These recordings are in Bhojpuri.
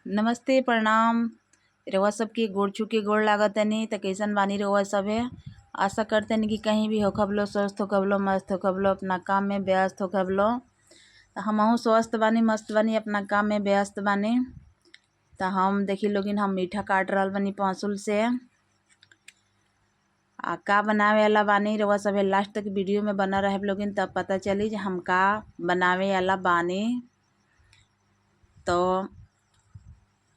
नमस्ते, प्रणाम। रउआ सबके गोड़ छू के गोड़ लागतानी। त कइसन बानी रउआ सभे? आशा करतनी कि कहीं भी होखब लो, स्वस्थ होखब लो, मस्त होखब लो, अपना काम में व्यस्त होखब लो। त हमहू स्वस्थ बानी, मस्त बानी, अपना काम में व्यस्त बानी। त हम देखी लोगिन हम मीठा काट रहल बानी पहसुल से। आ का बनावे वाला बानी रउआ सभे लास्ट तक वीडियो में बना रहे लोगिन, तब पता चली जे हम का बनावे वाला बानी। तो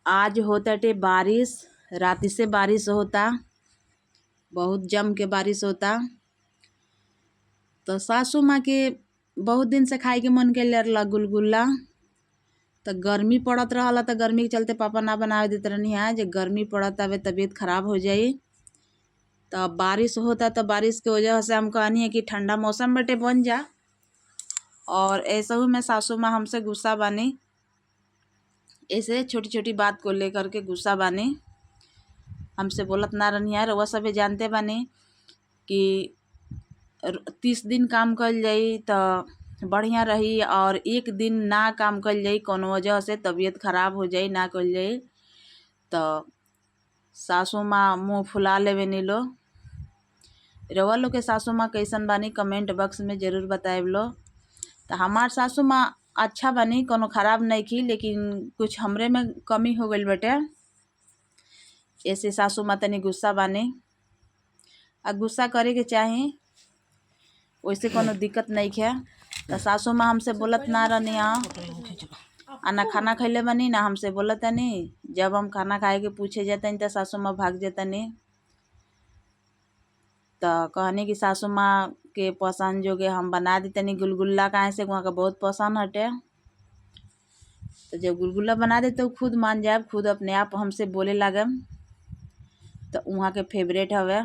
आज होताटे बारिश, राती से बारिश होता, बहुत जम के बारिश होता। तो सासू माँ के बहुत दिन से खाए के मन कइले रहला गुलगुल्ला। तो गर्मी पड़त रहला, तो गर्मी के चलते पापा ना बनावे देत रहनी है जे गर्मी पड़त हवे तबीयत खराब हो जाई। तो बारिश होता तो बारिश के वजह से हम कहनी है कि ठंडा मौसम बटे बन जा। और ऐसे में सासू माँ हमसे गुस्सा बानी, ऐसे छोटी छोटी बात को लेकर के गुस्सा बानी, हमसे बोलत ना रहनी है। रउआ सभे जानते बानी कि 30 दिन काम कइल जाई तो बढ़िया रही, और एक दिन ना काम कइल जाई कौनो वजह से तबीयत खराब हो जाई, ना कइल जाई तो सासू माँ मुँह फुला लेवे नी लो। रउआ लोग के सासू माँ कैसन बानी कमेंट बॉक्स में ज़रूर बताएब लो। तो हमार सासू माँ अच्छा बानी, कोनो खराब नहीं की, लेकिन कुछ हमरे में कमी हो गइल बटे, ऐसे सासू माँ तनी गुस्सा बानी। आ गुस्सा करे के चाही, वैसे कोनो दिक्कत नहीं है। तो सासू माँ हमसे बोलत ना रहनी आ ना खाना खैले बानी ना हमसे बोलतनी। जब हम खाना खाए के पूछे जतनी तो सासू माँ भाग जतनी। तो कहनी कि सासू माँ के पसंद जोगे हम बना देतनी गुलगुल्ला, काहे से वहाँ का बहुत पसंद हटे। तो जब गुलगुल्ला बना दे तो खुद मान जाए, खुद अपने आप हमसे बोले लागे। तो वहाँ के फेवरेट हवे,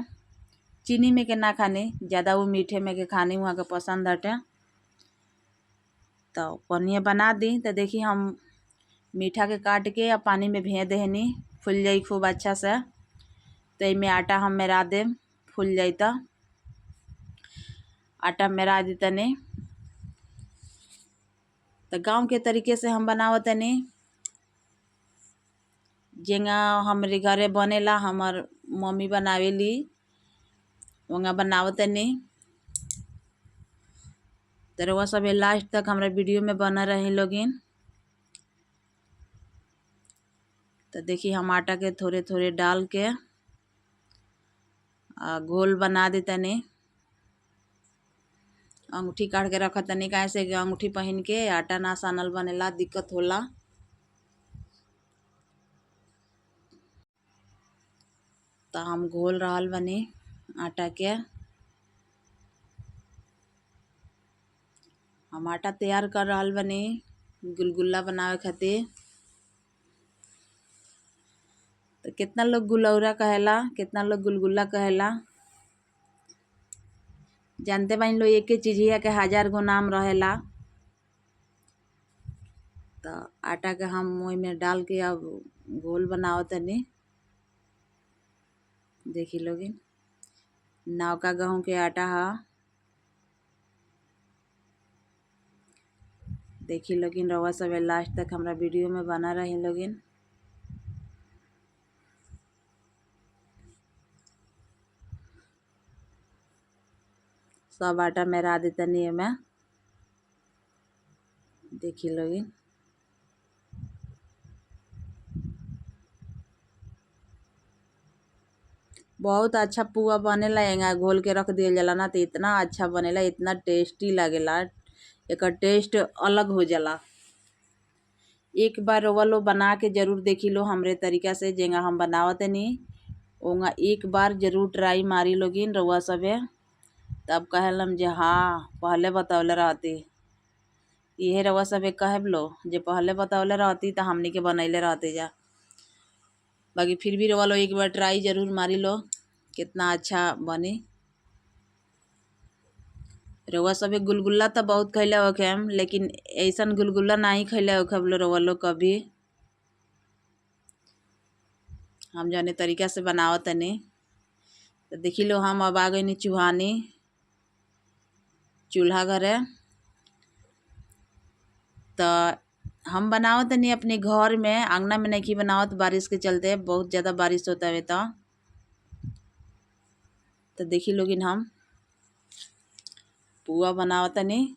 चीनी में के ना खानी, ज़्यादा वो मीठे में के खानी वहाँ के पसंद हटे। तो पनिया बना दी। तो देखी हम मीठा के काट के और पानी में भे देहनी, फूल जाई खूब अच्छा से। तो इमें आटा हम मेरा देम, फूल जाई तो आटा मेरा देतनी। तो गांव के तरीके से हम बनावतनी, जेंगा हमरे घरे बनेला, हमार मम्मी बनावेली वंगा बनावतनी। तो रउआ सब लास्ट तक हमरा वीडियो में बना रहे लोगिन। तो देखी हम आटा के थोड़े थोड़े डाल के आ घोल बना देतनी। अंगूठी काट के रखतनी, काहे से कि अंगूठी पहन के आटा ना सानल बनेला, दिक्कत होला। तो हम घोल रहल बनी आटा के। हम आटा तैयार कर रहल बनी गुलगुल्ला बनावे खातिर। तो कितना लोग गुलौरा कहेला, कितना लोग गुलगुल्ला कहेला, जानते बानी लो एक चीज हिया के हजार गो नाम रहेला। तो आटा के हम ओई में डाल के अब गोल बनावतनी। देखी लोगिन नवका गेहूँ के आटा हा। देखी लोगिन रउआ सब लास्ट तक हमरा वीडियो में बना रही लोगिन। सब आटा मेरा देतनी एमे। देखी लोगिन बहुत अच्छा पुआ बनेला, एंगा घोल के रख दियल जाला ना, तो इतना अच्छा बनेला, इतना टेस्टी लागेला, एकर टेस्ट अलग हो जाला। एक बार रउआ लोग बना के जरूर देखी लो हमरे तरीका से, जेंगा हम बनावतनी ओंगा एक बार जरूर ट्राई मारी लोगिन रउआ सभे। तब कहलम जे हाँ पहले बतौले रहती, इहे रउआ सभे कहब लो जे पहले बतौले रहती तो हमनी के बनैले रहती जा। बाकी फिर भी रउआ लोग एक बार ट्राई जरूर मारी लो, कितना अच्छा बनी। रउआ सभे गुलगुल्ला तो बहुत खैले होखेम, लेकिन ऐसन गुलगुल्ला नहीं खैले होखेम लो रउआ लोग कभी। हम जौने तरीका से बनावतनी। तो देखी लो हम अब आ गइनी चूहानी चूल्हा घरे। तो हम बनावत तनी अपने घर में, आंगना में नइखी बनावत बारिश के चलते, बहुत ज़्यादा बारिश होता है। तो देखी लोगिन हम पुआ बनावतनी,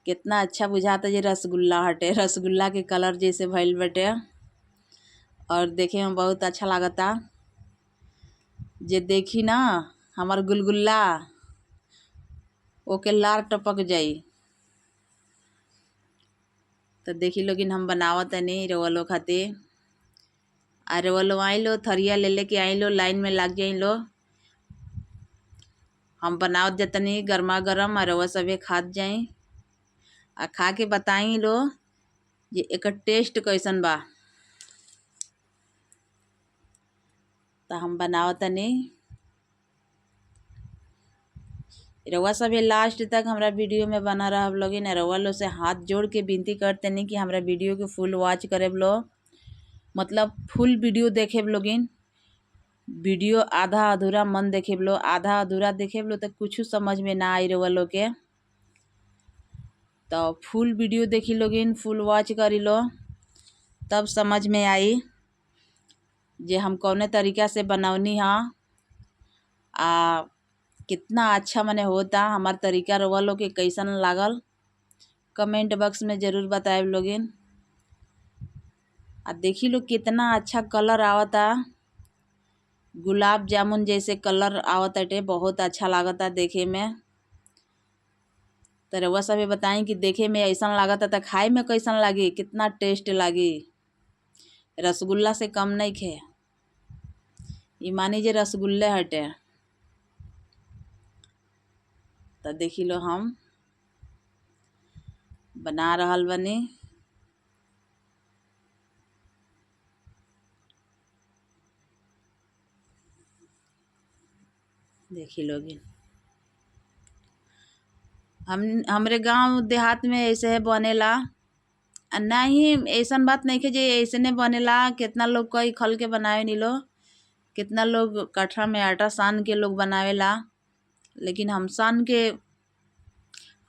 कितना अच्छा बुझाता जे रसगुल्ला हटे, रसगुल्ला के कलर जैसे भइल बटे और देखे में बहुत अच्छा लागता। जे देखी ना हमार गुलगुल्ला ओके लार टपक जाई। तो देखी लोगिन हम बनावतनी रउआ लोग खातिर। आ रउआ लोग आई लो, थरिया ले लेके आई लो, लाइन में लाग जाई लो। हम बनावत जतनी गर्मा गर्म और रउआ सभे खात जाई आ खा के बताई लो जे एकर टेस्ट कैसन बा। तो हम बनावतनी, रउआ सभे लास्ट तक हमरा वीडियो में बना रहब लोगिन। रउआ लोग से हाथ जोड़ के विनती करतनी कि हमरा वीडियो के फुल वॉच करेब लो, मतलब फुल वीडियो देखेब लोगिन। वीडियो आधा अधूरा मन देखेब लो, आधा अधूरा देखेब लो तो कुछ समझ में ना आई रउआ लोग के। तो फुल वीडियो देखी लोगिन, फुल वॉच करी लो, तब समझ में आई जे हम कौने तरीका से बनौनी हा आ कितना अच्छा मने होता हमार तरीका। रउआ लोग के कैसन लागल कमेंट बॉक्स में ज़रूर बताएब लोगिन। आ देखी लो कितना अच्छा कलर आवता, गुलाब जामुन जैसे कलर आवताटे, बहुत अच्छा लागता देखे में। तो रउआ सभे बताई कि देखे में ऐसन लागता त खाए में कैसन लागी, कितना टेस्ट लागी। रसगुल्ला से कम नहीं खे, ई मानी जे रसगुल्ले हटे। तो देखी लो हम बना रहल बनी। देखी लोगिन हम हमरे गांव देहात में ऐसे है बनेला। नहीं ऐसन बात नहीं है जे ऐसे नहीं बनेला, कितना लोग कई खल के बनावे नी लो, कितना लोग कठरा में आटा सान के लोग बनावेला, लेकिन हम सान के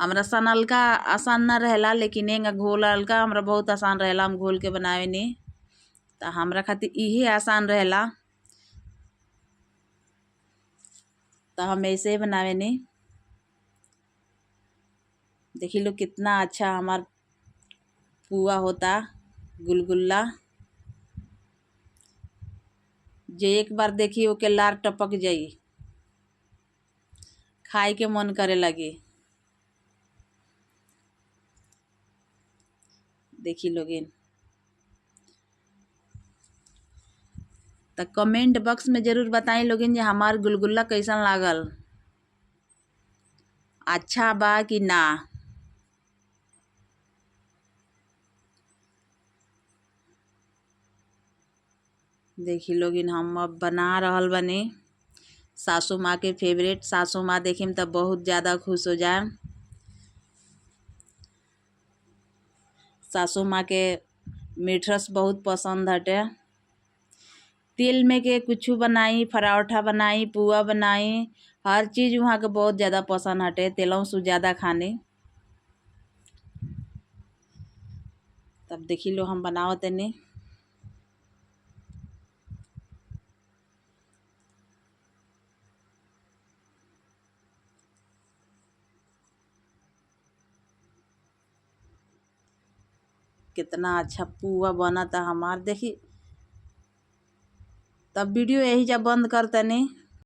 हमरा सनल का आसान ना रहेला, लेकिन एंगा घोल का हमरा बहुत आसान रहेला, हम घोल के बनावे नी तो हमरा खातिर इहे आसान रहेला, तो हम ऐसे ही बनावे नी। देखी लो कितना अच्छा हमार पुआ होता गुलगुल्ला, जे एक बार देखी ओके लार टपक जाई, खाए के मन करे लगी। देखी लोगिन तो कमेंट बॉक्स में ज़रूर बताई लोगिन जे हमार गुलगुल्ला कैसन लागल, अच्छा बा कि ना। देखी लोगिन हम अब बना रहल बनी सासू माँ के फेवरेट। सासू माँ देखिम तब बहुत ज़्यादा खुश हो जाए। सासू माँ के मिठरस बहुत पसंद हटे। तेल में के कुछ बनाई, पराठा बनाई, पुआ बनाई, हर चीज़ वहाँ के बहुत ज़्यादा पसंद हटे, तेलों से ज़्यादा खाने। तब देखी लो हम बनावतनी। कितना अच्छा पुआ बनता हमार। देखी तब वीडियो यही जब बंद करतनी।